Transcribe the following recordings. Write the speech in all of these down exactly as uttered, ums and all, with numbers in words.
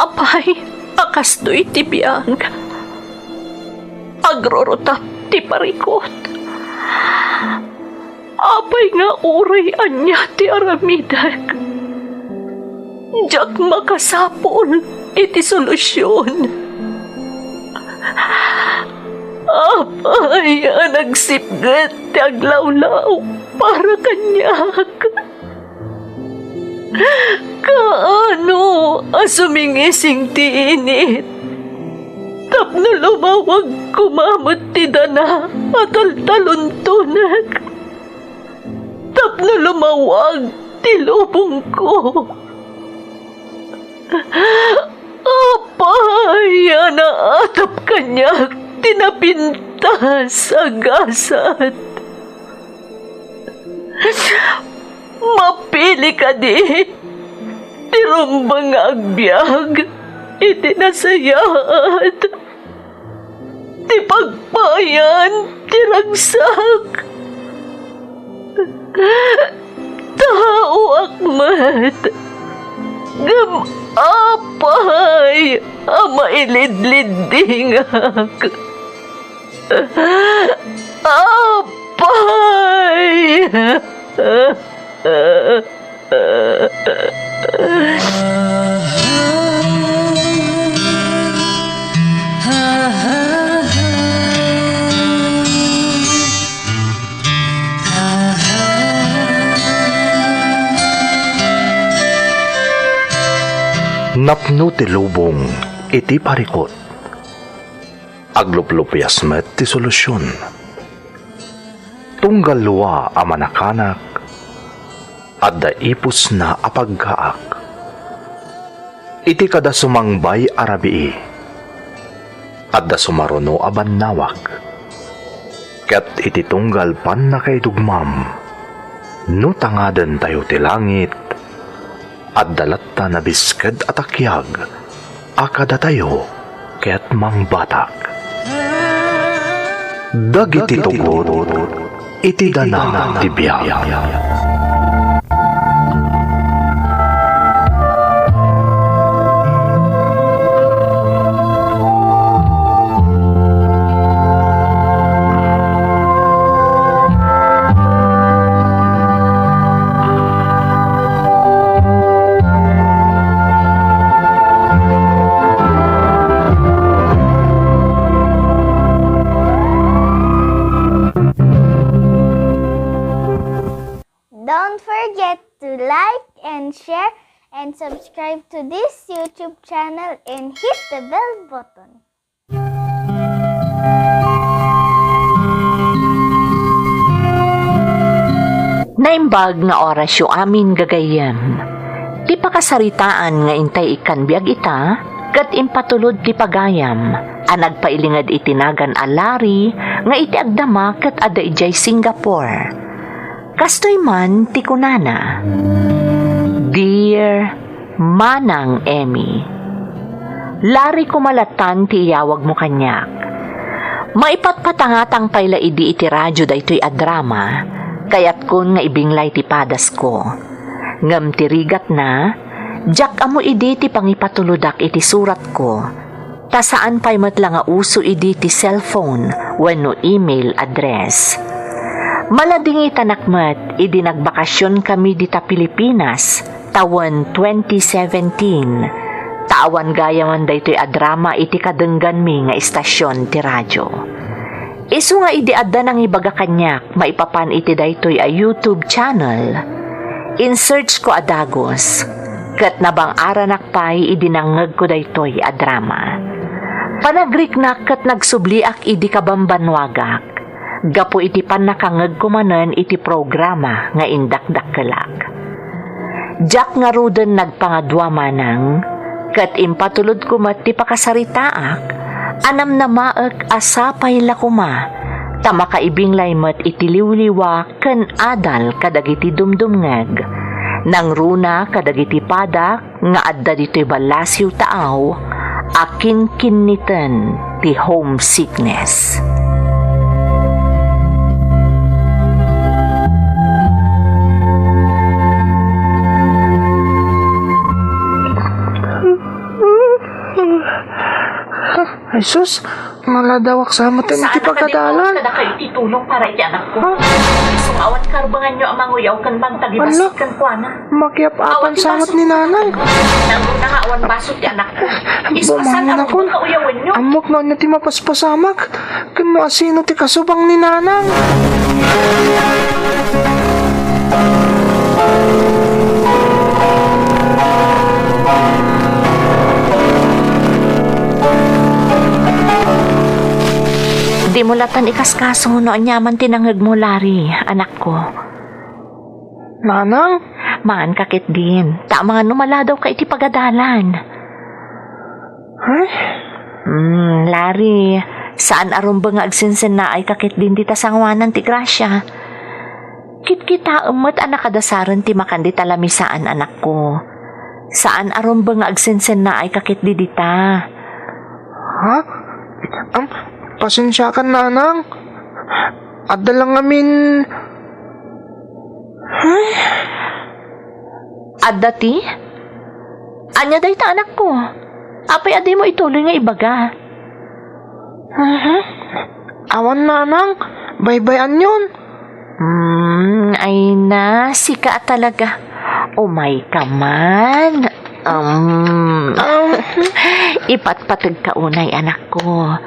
Apay, a kastoy ti biag, agrurutap ti parikut. Apay nga uray ania ti aramidek, diak makasapul iti solusion. Apay a nagsipnget ti aglawlaw para kaniak. Kaano a sumingising ti init tapno lumawag koma met ti dana a taltaluntonek, tapno lumawag ti lubongko. Apay a naatap kaniak ti napintas a gasat. Mapili kadi ti rumbeng nga agbiag iti nasayaat ti pagpayan ti ragsak. Taoak met, ngem apay a mailidliddingak. Apay! Napno ti lubong iti parikut. Agluplupias met ti solusion. Tunggal lua a manakanak, adda ipusna a paggaak. Iti kada sumangbay a rabii, adda sumaruno a bannawag. Ket iti tunggal pannakaidugmam, no tangadentayo ti langit, adda latta nabisked a takiag a kadatayo ket mangbatak. Dagiti tugot iti dana ti biag. Don't forget to like and share and subscribe to this YouTube channel and hit the bell button. Naimbag nga orasyo amin, gagayyem. Ti pakasaritaan nga intay ikkan biag ita, ket impatulod ti pagayam a nagpailinged iti nagan a Larry nga iti agdama ket adda idiay Singapore. Kastoy man ti kunana, Dear Manang Emmy, Larry koma lattan ti iyawagmo kaniak. Maipatpatangatang pay la idi iti radio daytoy a drama, kayatkon nga ibinglay ti padasko. Ngem ti rigatna, diak ammo idi ti pangipatulodak iti suratko. Ta saan pay met la nga uso idi ti cellphone wenno email address. Maladingitanak met idi nagbakasionkami dita Pilipinas tawen twenty seventeen, ta awan gayamen daytoy a drama iti kadengganmi nga istasion ti radio. Isu nga idi adda nangibaga kaniak maipapan iti daytoy a YouTube channel, in-searchko a dagus, ket nabang-aranak pay idi nangngegko daytoy a drama. Panagriknak ket nagsubliak idi kabambannuagak, gapu iti pannakangngegko manen iti programa nga indakdakkelak. Diak ngaruden nagpangadua manang, ket impatulodko met ti pakasaritaak a namnamaek a sapay la koma, ta makaibinglay met iti liwliwa ken adal kadagiti dumdumngeg, nangruna kadagiti padak nga adda ditoy ballasiw taaw a kinkinniten ti homesickness. Jesus, naladawak sa met iti pagadalan. Saan a kadin kadakayo iti tulong para iti anakko. Ha? Isu nga awan karbenganyo a manguyaw ken Ala, magtagibas kenkuana. Makiap-apan sa met ni Nanang. Nanguna nga awan baso ti anakko. Isu a saan a rumbeng nga uyawenyo. Ammok no ania ti mapaspasamak, ken no asino ti kasubang ni Nanang. Dimo latan ikaskaso no aniaman ti nangngegmo, Larry, anakko. Nanang? Maanka ketdin, ta amangan no maladawka iti pagadalan. Ay? Hmm, Larry, saan a rumbeng nga agsensennaayka ketdin dita sangoanan ti grasia. Kitkitaem met a nakadasaren ti makan dita lamisaan, anakko. Saan a rumbeng nga agsensennaayka ketdi dita. Ha? Am, pasensiakan, Nanang. Adda la ngamin. Ay. Adda ti? Ania dayta, anakko? Apay a dimo ituloy nga ibaga? Mhm. Awan, Nanang. Baybay-anyon. Hmm, ay na, sika a talaga. Umay ka man. Um, ipatpategka unay, anakko.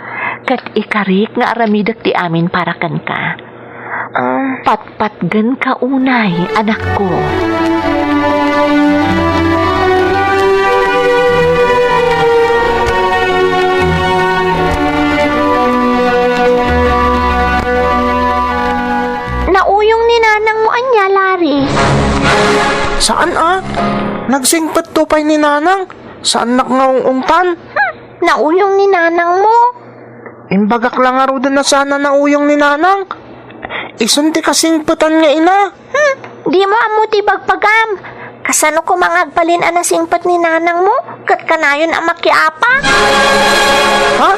Ket ikarik nga aramidek ti amin para kenka. Ah. Patpatgenka unay, anakko. Nauyong ni nanangmo ania, Larry? Saan a? Nagsingpetto pay ni nanang. Saannak nga ung-ungtan. Hmm, nauyong ni nanangmo. Imbagak la ngaruden a saan a nauyong ni nanang. Isun ti kasingpetan nga ina. Hmm, dimo ammo ti bagbagam. Kasano koma nga agbalin a nasingpet ni nanangmo? Ket kanayon a makiapa? Ha?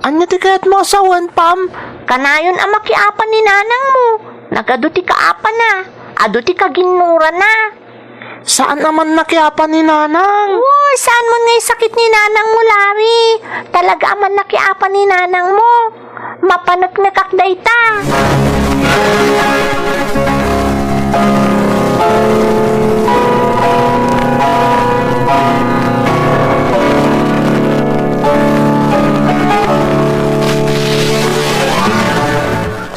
Ania ti kayatmo a sawen, Pam? Kanayon a makiapa ni nanangmo. Nagadu ti kaapana. Adu ti kaginnurana. Saan a man nakiapa ni nanang? Wo, saan mon nga isakit ni nanangmo, Larry? Talaga a man nakiapa ni nanangmo. Mapaneknekak dayta.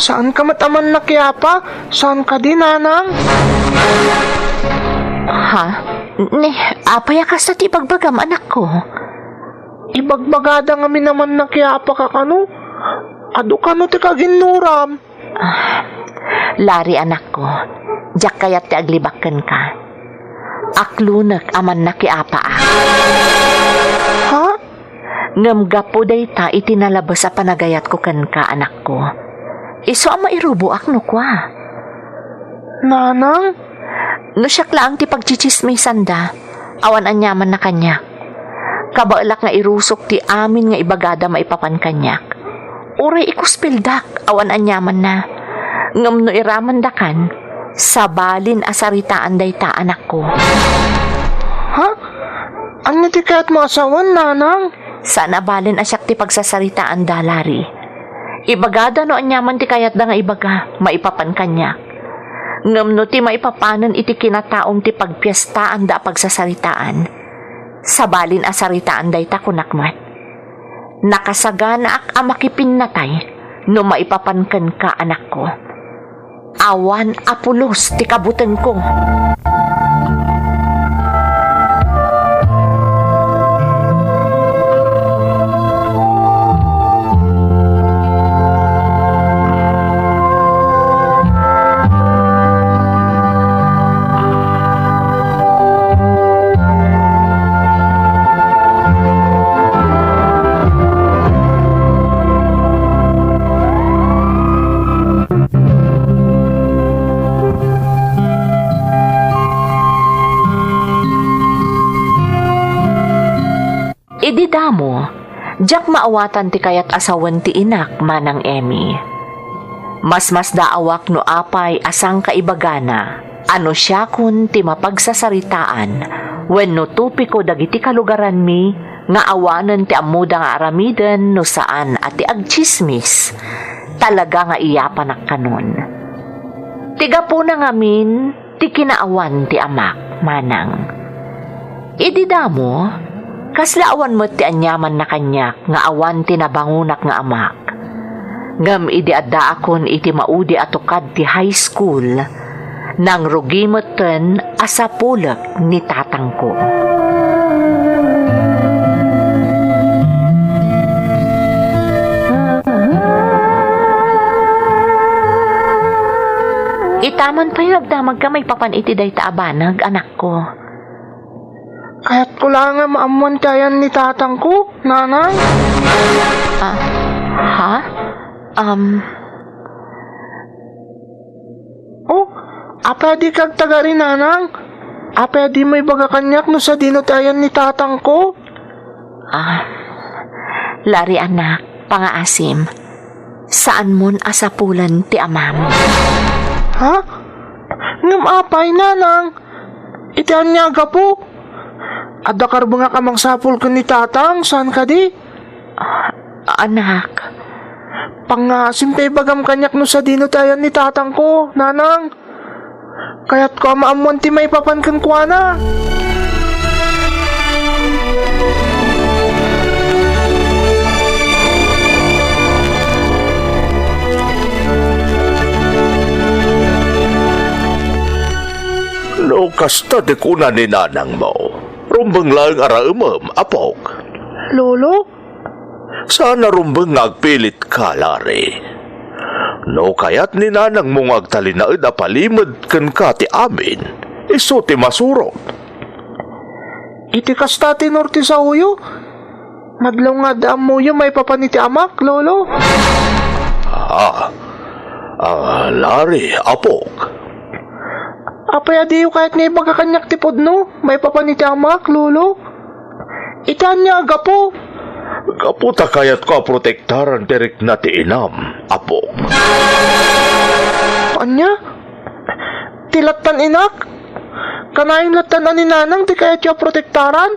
Saanka met a man nakiapa? Saan kadi, nanang? Ha? Ni, apay a kasta ti ibagbagam, anakko? Ibagbagada ngamin a man nakiapaka kano? Adu kano ti kaginnuram? Ah, Larry, anakko, diak kayat ti aglibak kenka. Aklonek a man nakiapaak. Ha? Ngem gapu dayta iti nalabes a panagayatko kenka, anakko, isu a mairuboak no kua. Nanang? No siak laeng ti pagtsitsismisanda, awan aniamanna kaniak. Kabaelak nga irusok ti amin nga ibagada maipapan kaniak. Uray ikuspildak, awan aniamanna. Ngem no iramandakan, sabalin a saritaan dayta, anakko. Ha? Ania ti kayatmo a sawen, nanang? Saan a balin a siak ti pagsasaritaanda, Larry. Ibagada no aniaman ti kayatda nga ibaga, maipapan kaniak. Ngem no ti maipapanen iti kinataom ti pagpiestaanda a pagsasaritaan, sabalin a saritaan dayta, kunak met. Nakasaganaak a makipinnatay no maipapan kenka, anakko. Awan a pulos ti kabutengko. Idi damo, diak maawatan ti kayat a sawen ti inak, Manang Emmy. Masmasdaawak no apay a sangkaibagana a no siakon ti mapagsasaritaan wenno topiko dagiti kalugaranmi nga awanen ti ammoda nga aramiden no saan a ti agtsismis. Talaga nga iyapanak kanon. Ti gapuna ngamin ti kinaawan ti amak, manang. Idi damo, kasla awan met ti aniamanna kaniak nga awan ti nabangonak nga amak. Ngem idi addaakon iti maudi a tukad ti high school, nangrugi metten a sapulek ni tatangko. Itaman pay nga agdamagka maipapan iti dayta a banag, anakko. Kayatko laeng a maammuan ti ayan ni tatangko, nanang. Ah, ha? Um, Oh, apay a dika agtagari, nanang? Apay a dimo ibaga kaniak no sadino ti ayan ni tatangko? Ah, Larry, anak, pangaasim. Saanmon a sapulen ti amam. Ha? Ngem apay, nanang? Iti ania a gapu? Adda karbengak a mangsapul ken ni tatang, saan kadi? Ah, anak. Pangngaasim ta ibagam kaniak no sadino ti ayan ni tatangko, nanang. Kayatko a maammuan ti maipapan kenkuana. No kasta ti kuna ni nanangmo, rumbeng laeng a raemem, apok. Lolo? Saan a rumbeng nga agpilitka, Larry. No kayat ni nanangmo nga agtalinaed a palimed kenka ti amin, isu ti masurot. Iti kasta ti tenor ti saoyo, madlaw nga adda ammoyo maipapan iti amak, Lolo. Ah, ah, Larry, apok. Apay a diyo kayat nga ibaga kaniak ti pudno maipapan iti amak, Lolo? Iti ania a gapu? Gapu ta kayatko a protektaran ti rikna ti inam, apok. Ania? Ti lattan inak? Kanayon lattan a ni nanang ti kayatyo a protektaran?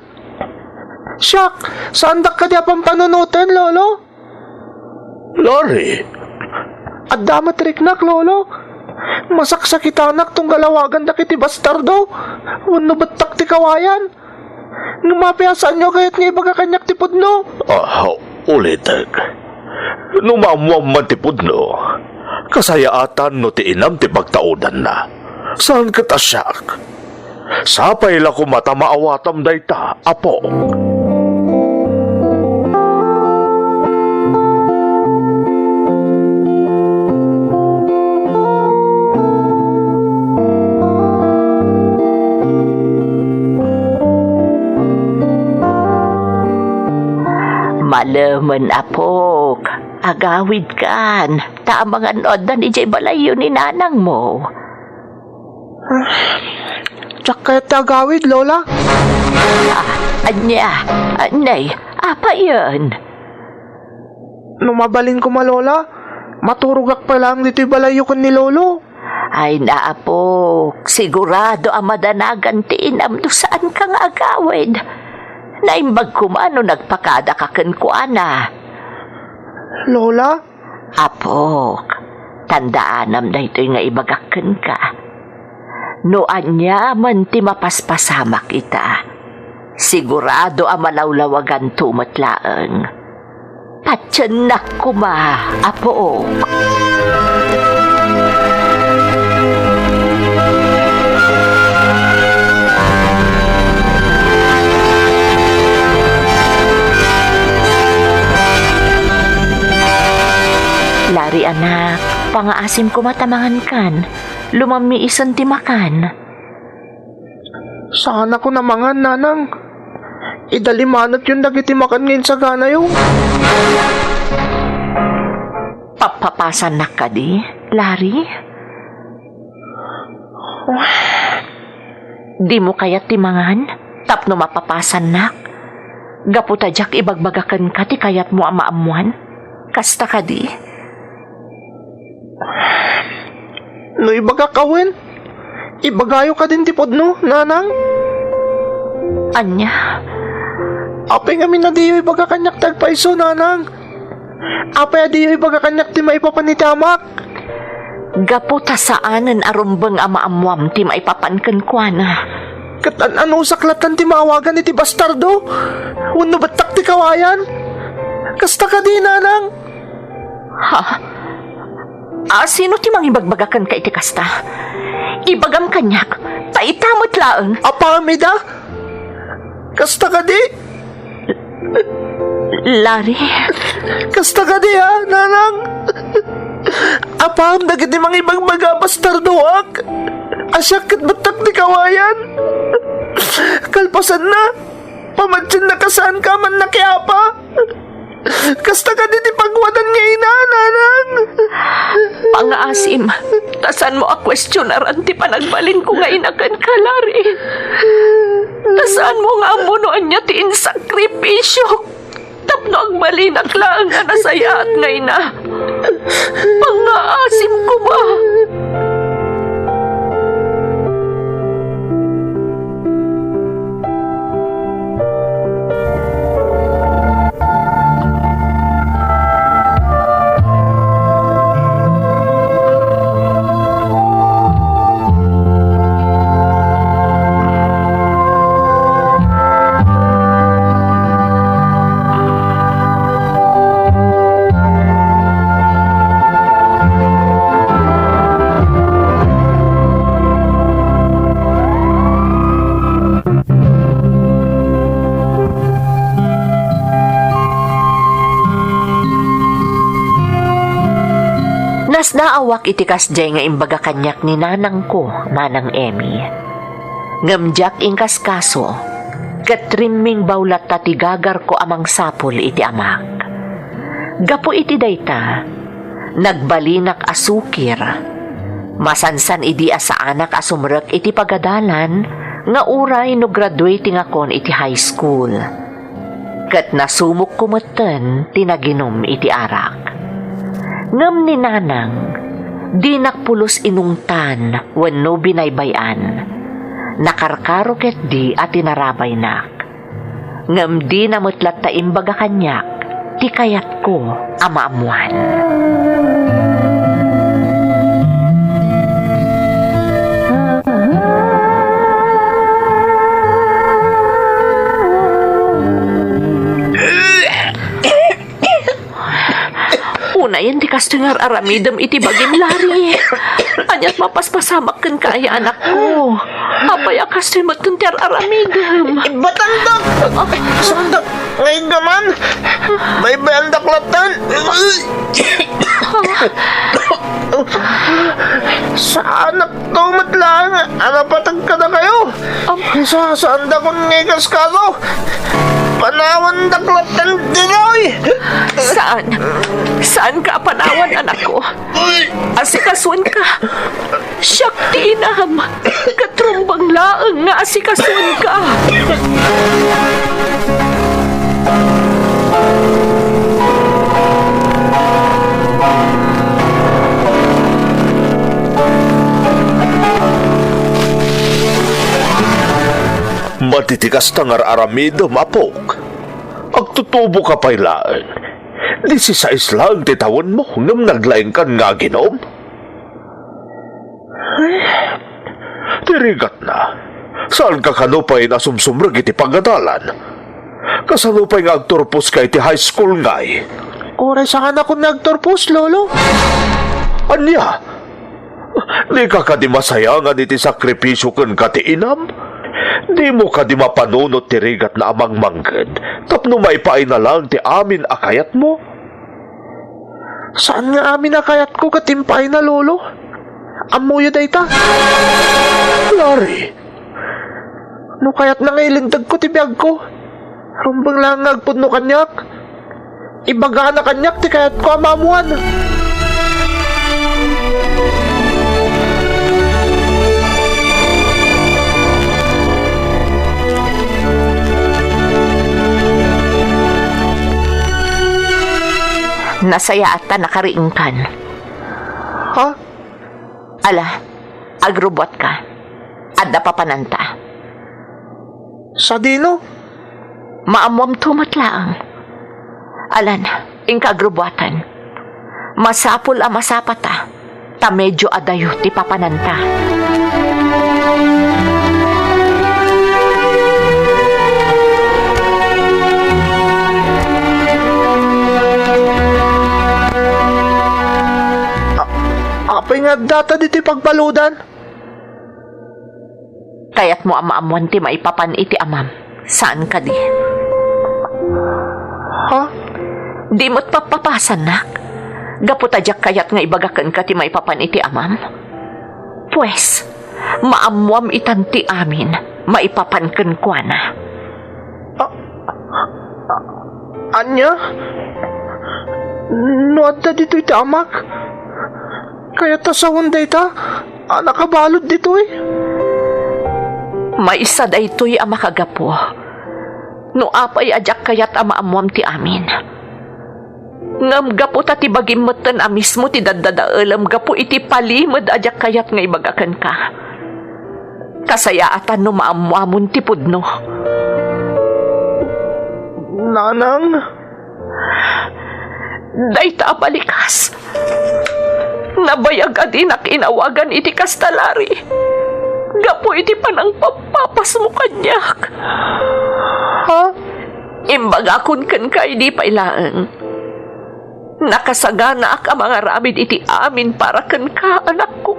Siak, saandak kadi a pampanunoten, Lolo? Larry! Adda met riknak, Lolo. Masaksakitanak tunggal awagan dagiti bastardo wenno bettak ti kawayan. Ngem apay a saanyo a kayat nga ibaga kaniak ti pudno? Ah, ulitek. No maammuam man ti pudno, kasayaatan no ti inam ti pagtaudanna. Saan ket a siak. Sapay la koma ta maawatam dayta, Apo. Malemen, Apok. Agawidkan, ta amangan no addan idiay balayyo ni nanangmo. Diak kayat ti agawid, Lola. Ah, ania? Anay, apayen? No mabalin koma, Lola, maturogak pay laeng ditoy balayyo ken ni Lolo. Ay, naapok, sigurado a madanagan ti inam no saanka nga agawid. Naimbag koma no nagpakadaka kenkuana. Lola? Apok, tandaanam daytoy nga ibagak kenka. No aniaman ti mapaspasamak ita, sigurado a malawlawaganto met laeng. Patiennak koma, Apok. Lari, anak, pangaasim koma ta mangankan. Lumammiisen ti makan. Saanakon a mangan, Nanang. Idalimanetyon dagiti makan nga insaganayo. Papapasannak kadi, Lari? Dimo kayat ti mangan tapno mapapasannak? Gapu ta diak ibagbaga kenka ti kayatmo a maammuan? Kasta kadi? No ibagak a wen, ibagayo kadin ti pudno, Nanang? Ania? Apay ngamin a diyo ibaga kaniak ti agpayso, nanang? Apay a diyo ibaga kaniak ti maipapan iti amak? Gapu ta saanen a rumbeng a maammuam ti maipapan kenkuana. Ket an-anusak latta ti maawagan iti bastardo? Wenno bettak ti kawayan? Kasta kadi, nanang? Ha? A, sino ti mangibagbaga kenka iti kasta? Ibagam kaniak, ta ita met laeng. Apaam ida? Kasta kadi? Larry. Kasta kadi, a, nanang? Apaam dagiti mangibagbaga a bastardoak? A siak ket bettak ti kawayan? Kalpasanna, pamatienna a saanka a mannakiapa? Kasta kadi ti pagwadan nga ina, nanang? Pangaasim, ta saanmo a kuestionaran ti panagbalinko nga ina kenka, Larry. Ta saanmo nga ammo no ania ti insakripisiok tapno agbalinak laeng a nasayaat nga ina. Pangaasim koma. Nasdaawak iti kasdiay nga imbaga kaniak ni nanangko, Manang Emmy. Ngem diak inkaskaso, ket rimmingbaw latta ti gagarko a mangsapul iti amak. Gapu iti dayta, nagbalinak a sukir. Masansan idi a saanak a sumrek iti pagadalan nga uray no graduatingakon iti high school. Ket nasumokko metten ti naginum iti arak. Ngem ni nanang, dinak pulos inungtan wenno binaybay-an. Nakarkaro ketdi a tinarabaynak. Ngem dina met latta imbaga kaniak ti kayatko a maammuan. Unayen ti kastoy nga ar-aramidem iti bagim, Larry. Aniat mapaspasamak kenka aya, anakko? Apay a kastoy metten ti ar-aramidem? Batandak! Saandak nga iggaman? Baybayandak lattan. Saanak to met laeng a napateg kadakayo. Am- Sa-, saandakon nga ikaskaso. Panawandak latta ditoy. Saan? Saanka a panawan, anakko? Uy! Asikasuenka. Siak ti inam. Ket rumbeng laeng nga asikasuenka. Madi ti kasta nga ar-aramidem, apok. Agtutuboka pay laeng. Disisais laeng ti tawenmo, ngem naglaingkan nga aginom? Ay, ti rigatna, saanka kano pay a sumsumrek iti pagadalan? Kasano pay nga agturposka iti high school ngay? Uray saanakon nga agturpos, Lolo. Ania? Dika kadi masayangan iti sakripisio kenka ti inam? Dimo kadi mapanunot ti rigatna a mangmangged tapno maipaayna laeng ti amin a kayatmo? Saan nga amin a kayatko ket impaayna, Lolo? Ammoyo dayta? Larry! No kayatna nga ilintedko ti biagko, rumbeng laeng nga agpudno kaniak. Ibagana kaniak ti kayatko a maammuan. Nasayaat ta nakariingkan. Ha? Ala, agrubuatka. Adda papananta. Sadino? Maammoamto met laeng. Alan, inka agrubuaten. Masapul a masapata, ta medio adayo ti papananta. A-, apay nga addata ditoy pagbaludan? Kayatmo a maammoan ti maipapan iti amam, saan kadi? Ha? Di met pappapasannak? Gapu ta diak kayat nga ibaga kenka ti maipapan iti amam? Pues, maammoam itan ti amin maipapan kenkuana. A-, a-, ania? No adda ditoy ti amak, kayat ta sawen dayta a nakabalud ditoy? Maysa daytoy a makagapu no apay a diak kayat a maammoam ti amin. Ngem gapu ta ti bagim metten a mismo ti daddadaelem gapu iti palimed a diak kayat nga ibaga kenka, kasayaatan no maammoamon ti pudno. Nanang? Dayta a balikas, nabayag a dinak inawagan iti kastalari gapu iti panangpappapasmo kaniak. Ha? Imbagakon kenka idi pay laeng. Nakasaganaak a mangaramid iti amin para kenka, anakko.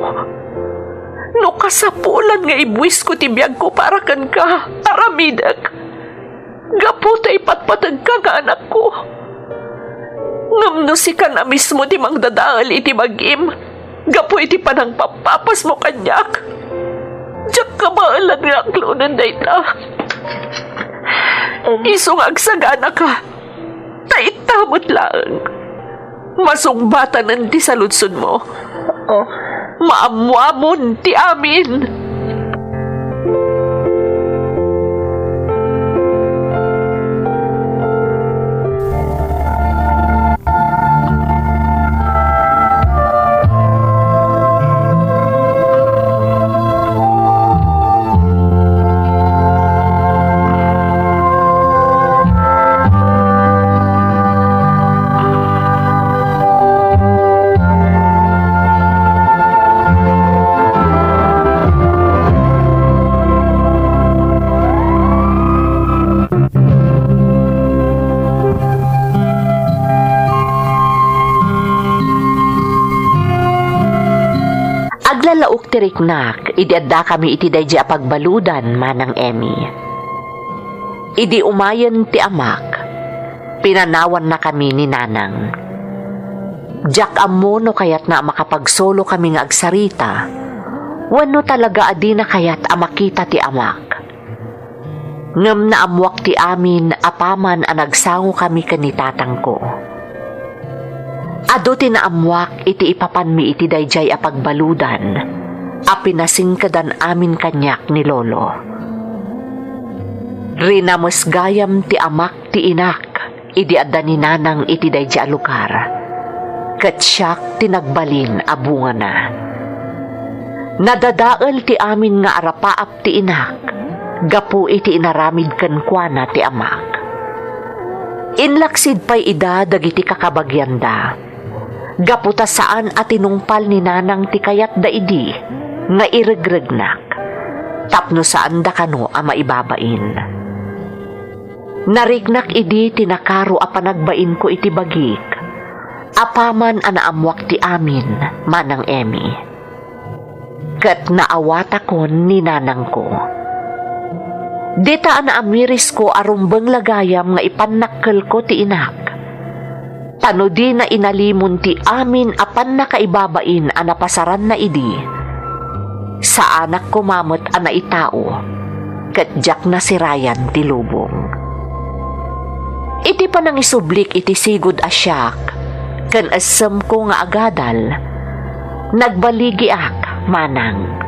No kasapulan nga ibuisko ti biagko para kenka, aramidek. Gapu ta ipatpategka nga anakko. Ngem no sikan a mismo ti mangdadael iti bagim, gapu iti panangpappapasmo kaniak, diak kabaelan nga aklonen dayta. Um. Isu nga agsaganaka, ta ita met laeng. Masungbatanen ti saludsodmo. Oh. Maammoamon ti amin. Aglalaok ti riknak idi addakami iti daydi a pagbaludan, Manang Emmy. Idi umayen ti amak, pinanawannakami ni Nanang. Diak ammo no kayatna a makapagsolokami nga agsarita, wenno talaga a dina kayat a makita ti amak. Ngem naammoak ti amin apaman a nagsangokami ken ni tatangko. Adu ti naammoak iti ipapanmi iti daydiay a pagbaludan a pinasingkedan amin kaniak ni Lolo. Rinames gayam ti amak ti inak idi adda ni Nanang iti daydi a lugar, ket siak ti nagbalin a bungana. Nadadael ti amin nga arapaap ti inak gapu iti inaramid kenkuana ti amak. Inlaksid pay ida dagiti kakabagianda, gapu ta saan a tinungpal ni Nanang ti kayatda idi nga iregregnak, tapno saanda kano a maibabain. Nariknak idi ti nakaro a panagbainko iti bagik, apaman a naammoak ti amin, Manang Emmy. Ket naawatakon ni nanangko. Dita a naamirisko a rumbeng la gayam nga ipannakkelko ti inak. Ta no dina inalimon ti amin a pannakaibabain a napasaranna idi, saanak koma met a naitao, ket diak nasirayan ti lubong. Iti panangisublik iti sigud a siak ken essemko nga agadal, nagbaligiak, Manang.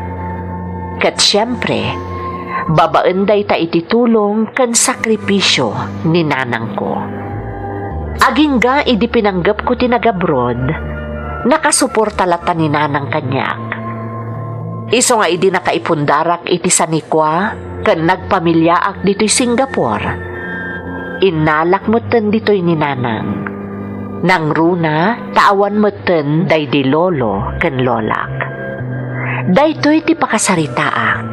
Ket siempre, babaen dayta iti tulong ken sakripisio ni nanangko. Agingga idi pinanggepko ti nagabroad, nakasuporta latta ni Nanang kaniak. Isu nga idi nakaipundarak iti sanikua ken nagpamiliaak ditoy Singapore, Innalak metten ditoy ni Nanang. Nangruna ta awan metten daydi lolo ken lolak. Daytoy ti pakasaritaak,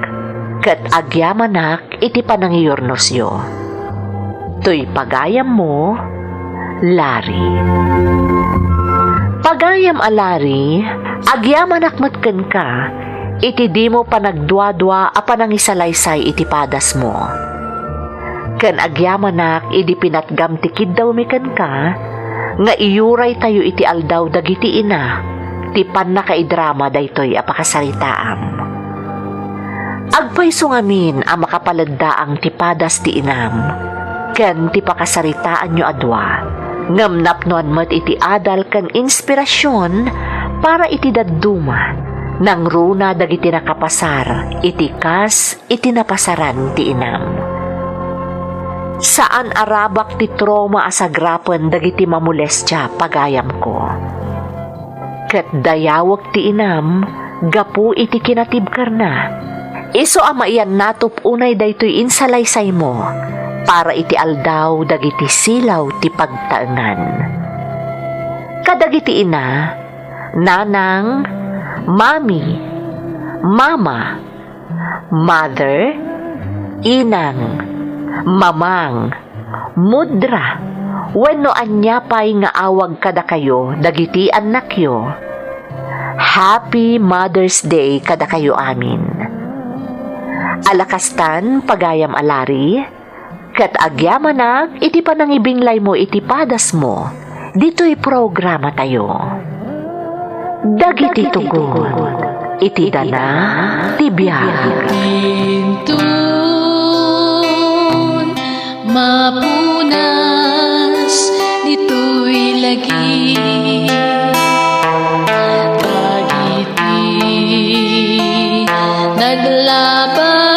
ket agyamanak iti panangiyurnosyo. Toy pagayammo, Larry. Pagayam a Larry, agyamanak met kenka iti dimo panagduadua a panangisalaysay iti padasmo. Ken agyamanak idi pinatgam ti kiddawmi kenka nga iyuraytayo iti aldaw dagiti ina ti pannakaidrama daytoy a pakasaritaam. Agpayso ngamin a makapaleddaang ti padas ti inam ken ti pakasaritaanyo a dua, ngem napnoan met iti adal ken inspirasion para iti dadduma, nangruna dagiti nakapasar iti kas iti napasaran ti inam. Saan a rabak ti trauma a sagrapen dagiti mamolestia, pagayamko. Ket dayawek ti inam gapu iti kinatibkerna. Isu a maiyannatop unay daytoy insalaysaymo para iti aldaw dagiti silaw ti pagtaengan. Kadagiti ina, nanang, mami, mama, mother, inang, mamang, mudra, wenno ania pay nga awag kadakayo dagiti annakyo, Happy Mother's Day kadakayo amin. Alakastan, pagayam a Larry, ket agyamanak iti panangibinglaymo iti padasmo ditoy programatayo. Dagiti tugon iti dana ti biag. Inton mapunas ditoy lagi, dagiti naglaba